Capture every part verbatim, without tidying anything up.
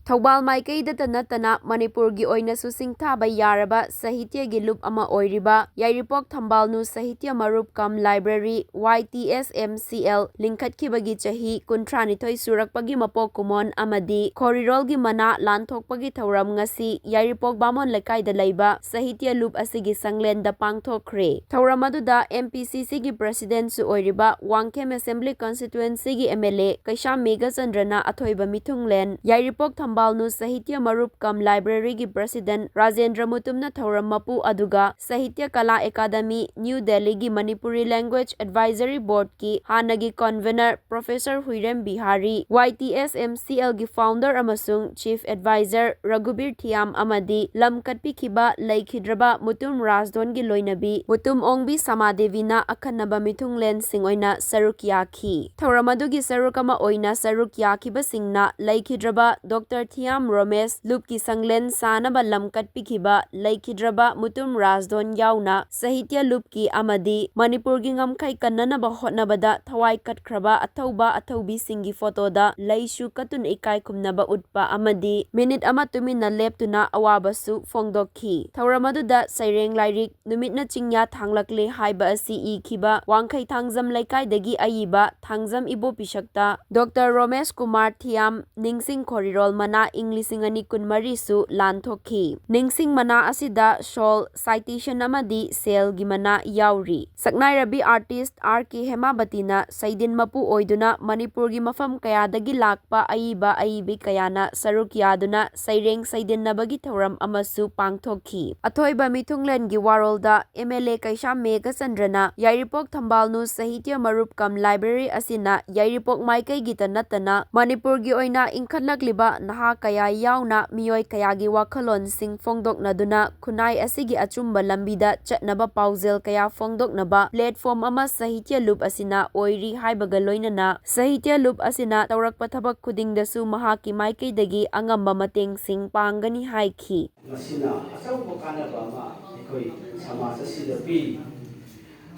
ꯊꯧꯕꯥꯜ ꯃꯥꯏꯀꯩꯗꯇ ꯅꯠꯇꯅ ꯃꯅꯤꯄꯨꯔꯒꯤ ꯑꯣꯏꯅꯁꯨ ꯁꯤꯡꯊꯥꯕ ꯌꯥꯔꯕ ꯁꯥꯍꯤꯇ꯭ꯌꯒꯤ ꯂꯨꯞ ꯑꯃ ꯑꯣꯏꯔꯤꯕ ꯌꯥꯏꯔꯤꯄꯣꯛ ꯊꯝꯕꯥꯜꯅꯨ ꯁꯥꯍꯤꯇ꯭ꯌ ꯃꯔꯨꯞ ꯀꯝ ꯂꯥꯏꯕ꯭ꯔꯦꯔꯤ, ꯋꯥꯏ ꯇꯤ ꯑꯦꯁ ꯑꯦꯝ ꯁꯤ ꯑꯦꯜ, ꯂꯤꯡꯈꯠꯈꯤꯕꯒꯤ ꯆꯍꯤ ꯀꯨꯟꯊ꯭ꯔꯥꯅꯤꯊꯣꯏ ꯁꯨꯔꯛꯄꯒꯤ ꯃꯄꯣꯛ ꯀꯨꯝꯑꯣꯟ ꯑꯃꯗꯤ ꯈꯣꯔꯤꯔꯣꯜꯒꯤ ꯃꯅꯥ ꯂꯥꯟꯊꯣꯛꯄꯒꯤ ꯊꯧꯔꯝ ꯉꯁꯤ ꯌꯥꯏꯔꯤꯄꯣꯛ ꯕꯥꯃꯣꯟ ꯂꯩꯀꯥꯏꯗ ꯂꯩꯕ ꯁꯥꯍꯤꯇ꯭ꯌ ꯂꯨꯞ ꯑꯁꯤꯒꯤ ꯁꯪꯂꯦꯟꯗ ꯄꯥꯡꯊꯣꯛꯈ꯭ꯔꯦ꯫ ꯊꯧꯔꯝ ꯑꯗꯨꯗ ꯑꯦꯝ ꯄꯤ ꯁꯤ ꯁꯤꯒꯤ ꯄ꯭ꯔꯦꯁꯤꯗꯦꯟꯠꯁꯨ ꯑꯣꯏꯔꯤꯕ ꯋꯥꯡꯈꯦꯝ ꯑꯦꯁꯦꯝꯕ꯭ꯂꯤ ꯀꯟꯁꯇꯤꯇ꯭ꯋꯦꯟꯁꯤꯒꯤ ꯑꯦꯝ ꯑꯦꯜ ꯑꯦ ꯀꯩꯁꯥꯝ ꯃꯦꯘꯆꯟꯗ꯭ꯔꯅ ꯑꯊꯣꯏꯕ ꯃꯤꯊꯨꯡꯂꯦꯟ, ꯌꯥꯏꯔꯤꯄꯣꯛ ꯊꯝꯕꯥꯜꯅꯨ ꯁꯥꯍꯤꯇ꯭ꯌ ꯃꯔꯨꯞ ꯀꯝ ꯂꯥꯏꯕ꯭ꯔꯦꯔꯤꯒꯤ ꯄ꯭ꯔꯦꯁꯤꯗꯦꯟꯠ ꯔꯥꯖꯦꯟꯗ꯭ꯔ ꯃꯨꯇꯨꯝꯅ ꯊꯧꯔꯝ ꯃꯄꯨ ꯑꯗꯨꯒ ꯁꯥꯍꯤꯇ꯭ꯌ ꯀꯂꯥ ꯑꯦꯀꯥꯗꯃꯤ, ꯅ꯭ꯌꯨ ꯗꯦꯜꯂꯤꯒꯤ ꯃꯅꯤꯄꯨꯔꯤ ꯂꯦꯡꯒ꯭ꯋꯦꯖ ꯑꯦꯗꯚꯥꯏꯖꯔꯤ ꯕꯣꯔꯗꯀꯤ ꯍꯥꯟꯅꯒꯤ ꯀꯟꯚꯦꯅꯔ ꯄ꯭ꯔꯣꯐꯦꯁꯔ ꯍꯨꯏꯔꯦꯝ ꯕꯤꯍꯥꯔꯤ, ꯋꯥꯏ ꯇꯤ ꯑꯦꯁ ꯑꯦꯝ ꯁꯤ ꯑꯦꯜꯒꯤ ꯐꯥꯎꯟꯗꯔ ꯑꯃꯁꯨꯡ ꯆꯤꯐ ꯑꯦꯗꯚꯥꯏꯖꯔ ꯔꯘꯨꯕꯤꯔ ꯊꯤꯌꯥꯝ ꯑꯃꯗꯤ ꯂꯝ ꯀꯠꯄꯤꯈꯤꯕ ꯂꯩꯈꯤꯗ꯭ꯔꯕ ꯃꯨꯇꯨꯝ ꯔꯥꯖꯗꯣꯟꯒꯤ ꯂꯣꯏꯅꯕꯤ ꯃꯨꯇꯨꯝ ꯑꯣꯡꯕꯤ ꯁꯃꯥꯗꯦꯕꯤꯅ ꯑꯈꯟꯅꯕ ꯃꯤꯊꯨꯡꯂꯦꯟꯁꯤꯡ ꯑꯣꯏꯅ ꯁꯔꯨꯛ ꯌꯥꯈꯤ꯫ ꯊꯧꯔꯝ ꯑꯗꯨꯒꯤ ꯁꯔꯨꯛ ꯑꯃ ꯑꯣꯏꯅ ꯁꯔꯨꯛ ꯌꯥꯈꯤꯕꯁꯤꯡꯅ ꯂꯩꯈꯤꯗ꯭ꯔꯕ ꯗꯣꯛꯇꯔ ꯊꯤꯌꯥꯝ ꯔꯣꯃꯦꯁ, ꯂꯨꯞꯀꯤ ꯁꯪꯂꯦꯟ ꯁꯥꯅꯕ ꯂꯝ ꯀꯠꯄꯤꯈꯤꯕ ꯂꯩꯈꯤꯗ꯭ꯔꯕ ꯃꯨꯇꯨꯝ ꯔꯥꯖꯗꯣꯟ ꯌꯥꯎꯅ ꯁꯥꯍꯤꯇ꯭ꯌ ꯂꯨꯞꯀꯤ ꯑꯃꯗꯤ ꯃꯅꯤꯄꯨꯔꯒꯤ ꯉꯝꯈꯩ ꯀꯟꯅꯅꯕ ꯍꯣꯠꯅꯕꯗ ꯊꯋꯥꯏ ꯀꯠꯈ꯭ꯔꯕ ꯑꯊꯧꯕ ꯑꯊꯧꯕꯤꯁꯤꯡꯒꯤ ꯐꯣꯇꯣꯗ ꯂꯩꯁꯨ ꯀꯠꯇꯨꯅ ꯏꯀꯥꯏ ꯈꯨꯝꯅꯕ ꯎꯠꯄ ꯑꯃꯗꯤ ꯃꯤꯅꯤꯠ ꯑꯃ ꯇꯨꯃꯤꯟꯅ ꯂꯦꯞꯇꯨꯅ ꯑꯋꯥꯕꯁꯨ ꯐꯣꯡꯗꯣꯛꯈꯤ꯫ ꯊꯧꯔꯝ ꯑꯗꯨꯗ ꯁꯩꯔꯦꯡ ꯂꯥꯏꯔꯤꯛ ꯅꯨꯃꯤꯠꯅ ꯆꯤꯡꯌꯥ ꯊꯥꯡꯂꯛꯂꯦ ꯍꯥꯏꯕ ꯑꯁꯤ ꯏꯈꯤꯕ ꯋꯥꯡꯈꯩ ꯊꯥꯡꯖꯝ ꯂꯩꯀꯥꯏꯗꯒꯤ ꯑꯏꯕ ꯊꯥꯡꯖꯝ ꯏꯕꯣ ꯄꯤꯁꯛꯇ ꯗꯣꯛꯇꯔ ꯔꯣꯃꯦꯁ ꯀꯨꯃꯥꯔ ꯊꯤꯌꯥꯝ ꯅꯤꯡꯁꯤꯡ ꯈꯣꯔꯤꯔꯣꯜ ꯃꯅꯥ ꯏꯪ ꯂꯤꯁꯤꯡ ꯑꯅꯤ ꯀꯨꯟꯃꯔꯤꯁꯨ ꯂꯥꯟꯊꯣꯛꯈꯤ꯫ ꯅꯤꯡꯁꯤꯡ ꯃꯅꯥ ꯑꯁꯤꯗ ꯁꯣꯜ, ꯁꯥꯏꯇꯦꯁꯟ ꯑꯃꯗꯤ ꯁꯦꯜꯒꯤ ꯃꯅꯥ ꯌꯥꯎꯔꯤ꯫ ꯁꯛꯅꯥꯏꯔꯕꯤ ꯑꯥꯔꯇꯤꯁ ꯑꯥꯔ ꯀꯦ ꯍꯦꯃꯥꯕꯇꯤꯅ ꯁꯩꯗꯤꯟ ꯃꯄꯨ ꯑꯣꯏꯗꯨꯅ ꯃꯅꯤꯄꯨꯔꯒꯤ ꯃꯐꯝ ꯀꯌꯥꯗꯒꯤ ꯂꯥꯛꯄ ꯑꯏꯕ ꯑꯏꯕꯤ ꯀꯌꯥꯅ ꯁꯔꯨꯛ ꯌꯥꯗꯨꯅ ꯁꯩꯔꯦꯡ ꯁꯩꯗꯤꯟꯅꯕꯒꯤ ꯊꯧꯔꯝ ꯑꯃꯁꯨ ꯄꯥꯡꯊꯣꯛꯈꯤ꯫ ꯑꯊꯣꯏꯕ ꯃꯤꯊꯨꯡꯂꯦꯟꯒꯤ ꯋꯥꯔꯣꯜꯗ ꯑꯦꯝ ꯑꯦꯜ ꯑꯦ ꯀꯩꯁꯥꯝ ꯃꯦꯘꯆꯟꯗ꯭ꯔꯅ ꯌꯥꯏꯔꯤꯄꯣꯛ ꯊꯝꯕꯥꯜꯅꯨ ꯁꯥꯍꯤꯇ꯭ꯌ ꯃꯔꯨꯞ ꯀꯝ ꯂꯥꯏꯕ꯭ꯔꯦꯔꯤ ꯑꯁꯤꯅ ꯌꯥꯏꯔꯤꯄꯣꯛ ꯃꯥꯏꯀꯩꯒꯤꯇ ꯅꯠꯇꯅ ꯃꯅꯤꯄꯨꯔꯒꯤ ꯑꯣꯏꯅ ꯏꯟꯈꯠꯂꯛꯂꯤꯕ ꯅꯍꯥ ꯀꯌꯥ ꯌꯥꯎꯅ ꯃꯤꯑꯣꯏ ꯀꯌꯥꯒꯤ ꯋꯥꯈꯜꯂꯣꯟꯁꯤꯡ ꯐꯣꯡꯗꯣꯛꯅꯗꯨꯅ ꯈꯨꯟꯅꯥꯏ ꯑꯁꯤꯒꯤ ꯑꯆꯨꯝꯕ ꯂꯝꯕꯤꯗ ꯆꯠꯅꯕ ꯄꯥꯎꯖꯦꯜ ꯀꯌꯥ ꯐꯣꯡꯗꯣꯛꯅꯕ platform ꯑꯃ ꯁꯥꯍꯤꯇ꯭ꯌ ꯂꯨꯞ ꯑꯁꯤꯅ ꯑꯣꯏꯔꯤ ꯍꯥꯏꯕꯒ ꯂꯣꯏꯅꯅ ꯁꯥꯍꯤꯇ꯭ꯌ ꯂꯨꯞ ꯑꯁꯤꯅ ꯇꯧꯔꯛꯄ ꯊꯕꯛ ꯈꯨꯗꯤꯡꯗꯁꯨ ꯃꯍꯥꯛꯀꯤ ꯃꯥꯏꯀꯩꯗꯒꯤ ꯑꯉꯝꯕ ꯃꯇꯦꯡꯁꯤꯡ ꯄꯥꯡꯒꯅꯤ ꯍꯥꯏꯈꯤ꯫ ꯃꯁꯤꯅ ꯑꯆꯧꯕ ꯀꯥꯟꯅꯕ ꯑꯃ ꯑꯩꯈꯣꯏ ꯁꯃꯥꯖ ꯑꯁꯤꯗ ꯄꯤ꯫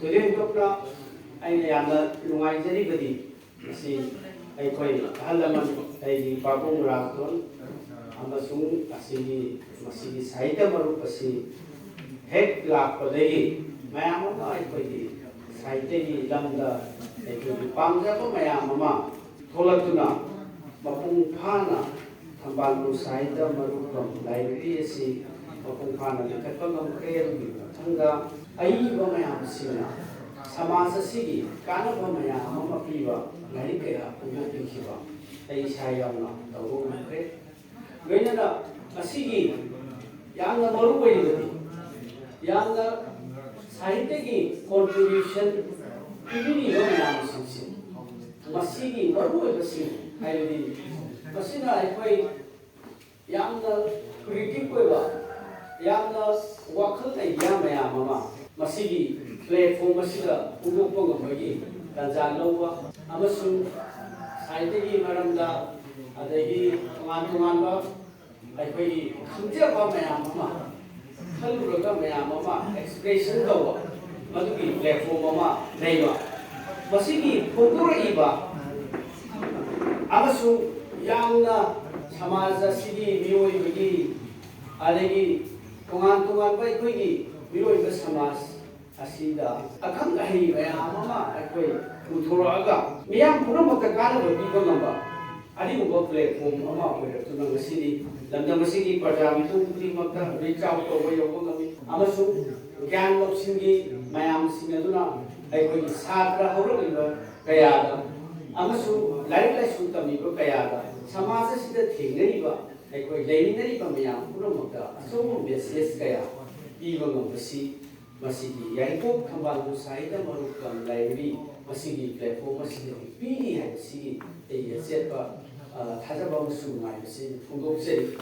ꯊꯣꯏꯗꯣꯛ ꯍꯦꯟꯗꯣꯛꯅ ꯑꯩꯅ ꯌꯥꯝꯅ ꯅꯨꯡꯉꯥꯏꯖꯔꯤꯕꯗꯤ ꯃꯁꯤ ꯑꯩꯈꯣꯏ ꯑꯍꯜ ꯂꯃꯟ, ꯑꯩꯒꯤ ꯄꯥꯕꯨꯡ ꯔꯥꯖꯗꯣꯟ ꯑꯃꯁꯨꯡ ꯑꯁꯤꯒꯤ, ꯃꯁꯤꯒꯤ ꯁꯥꯍꯤꯇ꯭ꯌ ꯃꯔꯨꯞ ꯑꯁꯤ ꯍꯦꯛ ꯂꯥꯛꯄꯗꯒꯤ ꯃꯌꯥꯝ ꯑꯃ ꯑꯩꯈꯣꯏꯒꯤ ꯁꯥꯍꯤꯇ꯭ꯌꯒꯤ ꯂꯝꯗ ꯑꯩꯈꯣꯏꯒꯤ ꯄꯥꯝꯖꯕ ꯃꯌꯥꯝ ꯑꯃ ꯊꯣꯛꯂꯛꯇꯨꯅ ꯃꯄꯨꯡ ꯐꯥꯅ ꯊꯝꯕꯥꯜꯅꯨ ꯁꯥꯍꯤꯇ꯭ꯌ ꯃꯔꯨꯞꯐꯝ ꯂꯥꯏꯕ꯭ꯔꯦꯔꯤ ꯑꯁꯤ ꯃꯄꯨꯡ ꯐꯥꯅ ꯂꯤꯡꯈꯠꯄ ꯉꯝꯈ꯭ꯔꯦ꯫ ꯑꯗꯨꯒꯤ ꯃꯊꯪꯗ ꯑꯏꯕ ꯃꯌꯥꯝꯁꯤꯡꯅ ꯁꯃꯥꯖ ꯑꯁꯤꯒꯤ ꯀꯥꯟꯅꯕ ꯃꯌꯥꯝ ꯑꯃ ꯄꯤꯕ ꯂꯥꯏꯔꯤꯛ ꯀꯌꯥ ꯐꯣꯡꯗꯣꯛꯄꯤꯈꯤꯕ ꯑꯩ ꯏꯁꯥ ꯌꯥꯎꯅ ꯇꯧꯕ ꯉꯝꯈ꯭ꯔꯦ꯫ ꯂꯣꯏꯅꯅ ꯃꯁꯤꯒꯤ ꯌꯥꯝꯅ ꯃꯔꯨ ꯑꯣꯏꯔꯤꯕꯗꯤ ꯌꯥꯝꯅ ꯁꯥꯍꯤꯇ꯭ꯌꯒꯤ ꯀꯣꯟꯇ꯭ꯔꯤꯕ꯭ꯌꯨꯁꯟ ꯄꯤꯕꯤꯔꯤꯕ ꯃꯌꯥꯝꯁꯤꯡꯁꯦ, ꯃꯁꯤꯒꯤ ꯃꯔꯨꯑꯣꯏꯕꯁꯤꯡ ꯍꯥꯏꯕꯗꯤ ꯃꯁꯤꯅ ꯑꯩꯈꯣꯏ ꯌꯥꯝꯅ ꯀ꯭ꯔꯤꯌꯦꯇꯤꯞ ꯑꯣꯏꯕ, ꯌꯥꯝꯅ ꯋꯥꯈꯜ ꯑꯥꯏꯗꯤꯌꯥ ꯃꯌꯥꯝ ꯑꯃ ꯃꯁꯤꯒꯤ ꯄ꯭ꯂꯦꯠꯐꯣꯝ ꯑꯁꯤꯗ ꯐꯣꯡꯗꯣꯛꯄ ꯉꯝꯕꯒꯤ ꯇꯥꯟꯖꯥ ꯂꯧꯕ ꯑꯃꯁꯨꯡ ꯁꯥꯍꯤꯇ꯭ꯌꯒꯤ ꯃꯔꯝꯗ, ꯑꯗꯒꯤ ꯇꯣꯉꯥꯟ ꯇꯣꯉꯥꯟꯕ ꯑꯩꯈꯣꯏꯒꯤ ꯈꯪꯖꯕ ꯃꯌꯥꯝ ꯑꯃ ꯈꯜꯂꯨꯔꯒ ꯃꯌꯥꯝ ꯑꯃ ꯑꯦꯛꯁꯄ꯭ꯔꯦꯁꯟ ꯇꯧꯕ, ꯃꯗꯨꯒꯤ ꯄ꯭ꯂꯦꯠꯐꯣꯝ ꯑꯃ ꯂꯩꯕ꯫ ꯃꯁꯤꯒꯤ ꯐꯣꯡꯗꯣꯔꯛꯏꯕ ꯑꯃꯁꯨꯡ ꯌꯥꯝꯅ ꯁꯃꯥꯖ ꯑꯁꯤꯒꯤ ꯃꯤꯑꯣꯏꯕꯒꯤ, ꯑꯗꯒꯤ ꯇꯣꯉꯥꯟ ꯇꯣꯉꯥꯟꯕ ꯑꯩꯈꯣꯏꯒꯤ ꯃꯤꯑꯣꯏꯕ ꯁꯃꯥꯖ ꯑꯁꯤꯗ ꯑꯈꯪ ꯑꯍꯩ ꯃꯌꯥꯝ ꯑꯃ ꯑꯩꯈꯣꯏ ꯄꯨꯊꯣꯔꯛꯑꯒ ꯃꯤꯌꯥꯝ ꯄꯨꯝꯅꯃꯛꯇ ꯀꯥꯟꯅꯕ ꯄꯤꯕ ꯉꯝꯕ ꯑꯗꯨꯒꯨꯝꯕ ꯄ꯭ꯂꯦꯠꯐꯣꯝ ꯑꯃ ꯑꯣꯏꯔꯛꯇꯨꯅ ꯉꯁꯤꯗꯤ ꯂꯝꯗꯝ ꯑꯁꯤꯒꯤ ꯄ꯭ꯔꯖꯥ ꯃꯤꯄꯨꯝ ꯈꯨꯗꯤꯡꯃꯛꯇ ꯔꯤꯆ ꯑꯥꯎꯠ ꯇꯧꯕ ꯌꯧꯕ ꯉꯝꯃꯤ ꯑꯃꯁꯨꯡ ꯒ꯭ꯌꯥꯟ ꯂꯧꯁꯤꯡꯒꯤ ꯃꯌꯥꯝꯁꯤꯡ ꯑꯗꯨꯅ ꯑꯩꯈꯣꯏꯒꯤ ꯁꯥꯇ꯭ꯔ ꯍꯧꯔꯛꯂꯤꯕ ꯀꯌꯥꯗ ꯑꯃꯁꯨꯡ ꯂꯥꯏꯔꯤꯛ ꯂꯥꯏꯁꯨ ꯇꯝꯂꯤꯕ ꯀꯌꯥꯗ ꯁꯃꯥꯖ ꯑꯁꯤꯗ ꯊꯦꯡꯅꯔꯤꯕ ꯑꯩꯈꯣꯏ ꯂꯩꯃꯤꯟꯅꯔꯤꯕ ꯃꯌꯥꯝ ꯄꯨꯝꯅꯃꯛꯇ ꯑꯆꯧꯕ ꯃꯦꯁꯦꯖ ꯀꯌꯥ ꯄꯤꯕ ꯉꯝꯕꯁꯤ ꯃꯁꯤꯒꯤ ꯌꯥꯏꯔꯤꯄꯣꯛ ꯊꯝꯕꯥꯜꯅꯨ ꯁꯥꯍꯤꯇ꯭ꯌ ꯃꯔꯨꯞ ꯀꯝ ꯂꯥꯏꯕ꯭ꯔꯦꯔꯤ ꯃꯁꯤꯒꯤ ꯄ꯭ꯂꯦꯠꯐꯣꯝ ꯑꯁꯤꯗꯒꯤ ꯄꯤꯔꯤ ꯍꯥꯏꯕꯁꯤꯒꯤ ꯑꯩꯒꯤ ꯑꯆꯦꯠꯄ, ꯑ, ꯊꯥꯖꯕ ꯑꯃꯁꯨꯡ ꯅꯨꯡꯉꯥꯏꯕꯁꯤ ꯐꯣꯡꯗꯣꯛꯆꯔꯤ꯫